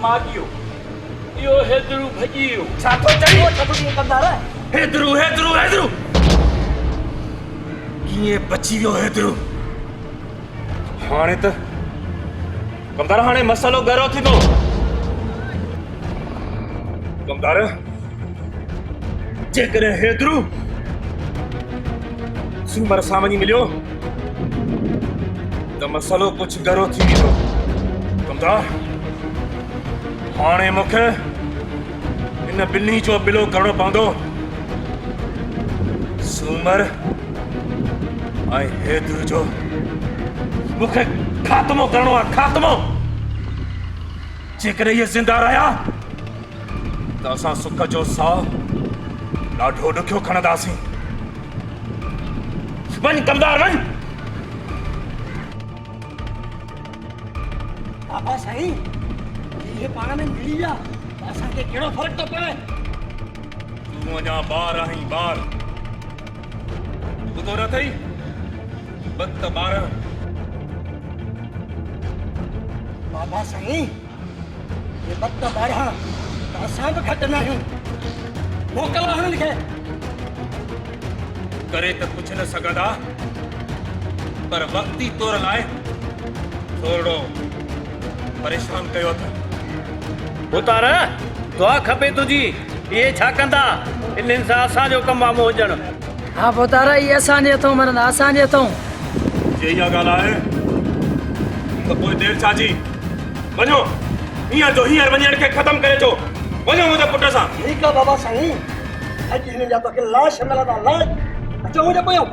ماڳيو. اهو حيدرو ڀڄي ويو. ڇا ٿو چئين؟ اهو ڇا ٿو چئين ڪمدار؟ حيدرو، حيدرو، حيدرو! ڪيئن بچي ويو حيدرو؟ هاڻي ته ڪمدار هاڻي مسئلو ڳرو ٿيندو. ڪمدار، جيڪڏهن حيدرو سومر سان وڃي مليو ته مسئلو ڪجهه ڳرو ٿي ويندو. ڪمدار، هاڻي مون کي ان ٻنهي جو بلو ڪرڻو پوندو. سومر ۽ حيدر جو مون کي خاتمو ڪرڻو آهي، خاتمو. جيڪڏهن اهي زنده رهيا ته اسان سک جو ساهه ڏاڍو ڏکيو کڻنداسين. وڃ ڪمدار وڃ. بابا سائين جي اهي پاڻ ۾ ملي ويا ته اسان کي ڪهڙو فرق ٿو پوي. تون اڃا ٻار آهين ٻار. ٻڌو نه اٿئي؟ ٻه ته 12. بابا سائين جي ٻه ته 12 ته اسان به گهٽ ناهيون. موڪل آ هنن کي. ڪري ته ڪجهه نه سگهندا پر وقتي طور لاء ٿورڙو پريشان ڪيو اٿن. ڀوتار، دعا کپي تنهنجي، اهي ڇا ڪندا؟ انهن سان اسان جو ڪم آ منهن ڏيڻ. ها ڀوتار، اهي اسان جي هٿئون مرندا، اسان جي هٿئون. جي اها ڳالهه آهي ته پوء دير ڇا جي؟ وڃو، هينئر جو هينئر وڃي هن کي ختم ڪري اچو. وڃو منهنجي پٽ سان. ٺيڪ آ بابا سائين، اڄ هنن جا توکي لاش ملندا، لاش. اچو منهنجي پويان.